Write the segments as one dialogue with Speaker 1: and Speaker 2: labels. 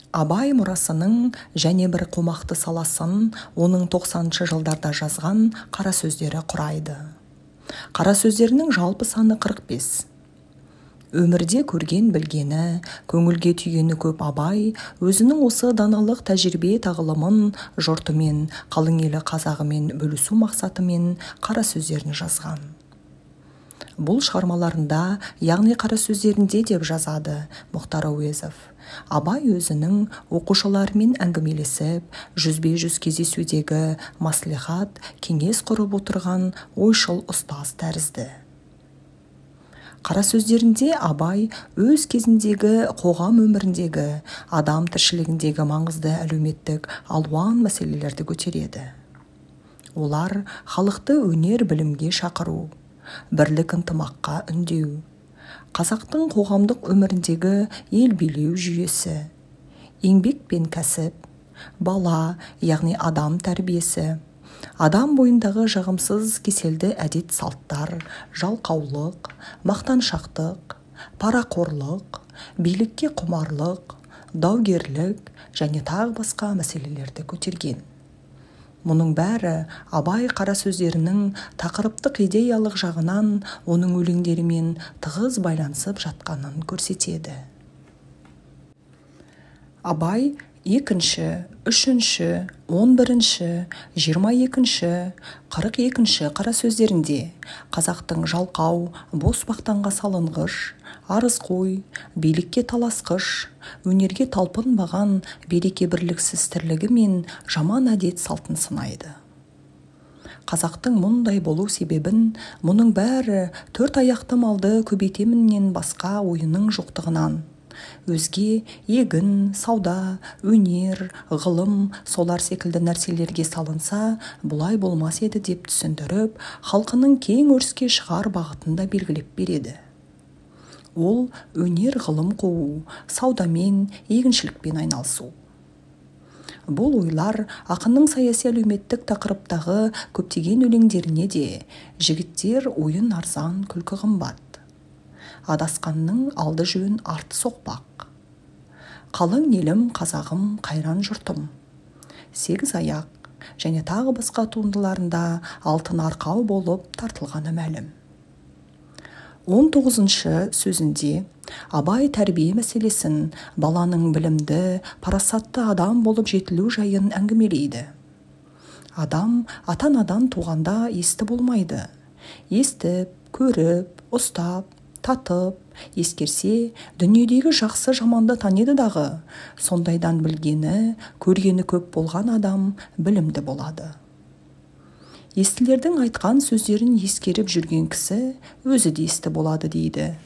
Speaker 1: Абай мұрасының және бір қомақты саласын оның 90-шы жылдарда жазған қара сөздері құрайды. Қара сөздерінің жалпы саны 45. Өмірде көрген білгені, көңілге түйгені көп Абай өзінің осы даналық тәжірибе тағылымын жұртымен, қалың елі қазағымен бөлісу мақсатымен қара сөздерін жазған. Бұл шығармаларында, яғни қара сөздерінде деп жазады Мұхтар Әуезов. Абай өзінің оқушыларымен әңгімелесіп, жүзбе-жүз кездесудегі маслихат, кеңес құрып отырған ойшыл ұстаз тәрізді. Қара сөздерінде Абай өз кезіндегі қоғам өміріндегі, адам тіршілігіндегі маңызды әлеуметтік алуан мәселелерді көтереді. Олар халықты өнер білімге шақыру, бірлік ынтымаққа үндеу, қазақтың қоғамдық өміріндегі ел билеу жүйесі, еңбек пен кәсіп, бала, яғни адам тәрбиесі, адам бойындағы жағымсыз кеселді әдет салттар, жалқаулық, мақтаншақтық, парақорлық, билікке құмарлық, даугерлік және тағы басқа мәселелерді көтерген. Мұның бәрі Абай қара сөздерінің тақырыптық идеялық жағынан оның өлеңдерімен тығыз байланысып жатқанын көрсетеді. Абай 2-ші, 3-ші, 11-ші, 22-ші, 42-ші қара сөздерінде қазақтың жалқау, бос мақтанға салынғыш, арызқой, билікке таласқыш, өнерге талпынбаған береке бірліксіз тірлігі мен жаман әдет салтын сынайды. Қазақтың мұндай болу себебін мұның бәрі төрт аяқты малды көбейтеміннен басқа ойының жоқтығынан, өзге егін, сауда, өнер, ғылым солар секілді нәрселерге салынса, бұлай болмас еді деп түсіндіріп, халқының кең өріске шығар бағытын да белгілеп береді. Ол өнер ғылым қуу, саудамен, егіншілікпен айналысу. Бұл ойлар ақынның саяси әлеуметтік тақырыптағы көптеген өлеңдеріне де жігіттер ойын арзан, күлкі қымбат. Адасқанның алды жөн, арты соқпақ. Қалың елім, қазағым, қайран жұртым. Сегіз аяқ және тағы басқа туындыларында алтын арқау болып тартылғаны мәлім. 19-шы сөзінде Абай тәрбие мәселесін, баланың білімді, парасатты адам болып жетілу жайын әңгімелейді. Адам ата-анадан туғанда есті болмайды. Естіп, көріп, ұстап, татып, ескерсе, дүниедегі жақсы жаманды таниды дағы, сондайдан білгені, көргені көп болған адам білімді болады. Естілердің айтқан сөздерін ескеріп жүрген кісі өзі де есті болады дейді.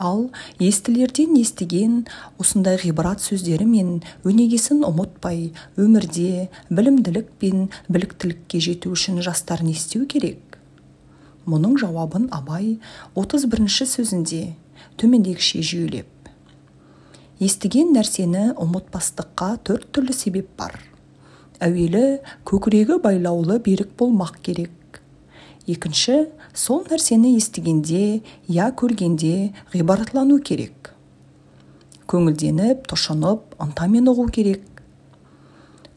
Speaker 1: Ал естілерден естіген осындай ғибрат сөздері мен өнегесін ұмытпай, өмірде білімділік пен біліктілікке жету үшін жастар не істеу керек? Мұның жауабын Абай 31-ші сөзінде төмендегіше жүйелеп. Естіген нәрсені ұмытпастыққа төрт түрлі себеп бар. Әуелі көкірегі байлаулы берік болмақ керек. Екінші, сол нәрсені естігенде, я көргенде ғибратлану керек. Көңілденіп, тұшынып, ынтамен ұғу керек.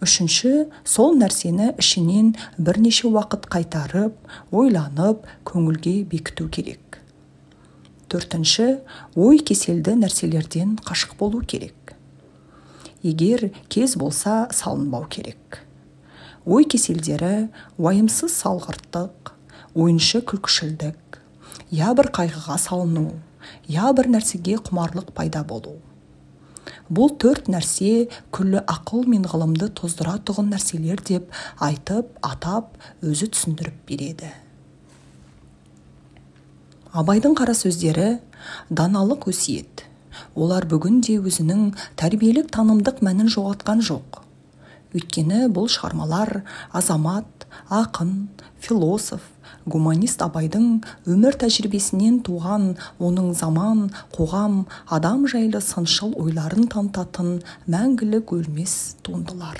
Speaker 1: Үшінші, сол нәрсені ішінен бірнеше уақыт қайтарып, ойланып, көңілге бекіту керек. Төртінші, ой кеселді нәрселерден қашық болу керек. Егер кез болса, салынбау керек. Ой кеселдері уайымсыз салғырттық, ойыншы күлкішілдік, я бір қайғыға салыну, я бір нәрсеге құмарлық пайда болу. Бұл төрт нәрсе күллі ақыл мен ғылымды тоздыратұғын нәрселер деп айтып, атап, өзі түсіндіріп береді. Абайдың қара сөздері даналық өсиет. Олар бүгін де өзінің тәрбиелік танымдық мәнін жоғалтқан жоқ. Өйткені бұл шығармалар азамат, ақын, философ, гуманист Абайдың өмір тәжірибесінен туған оның заман, қоғам, адам жайлы сыншыл ойларын танытатын мәңгілік өлмес туындылар.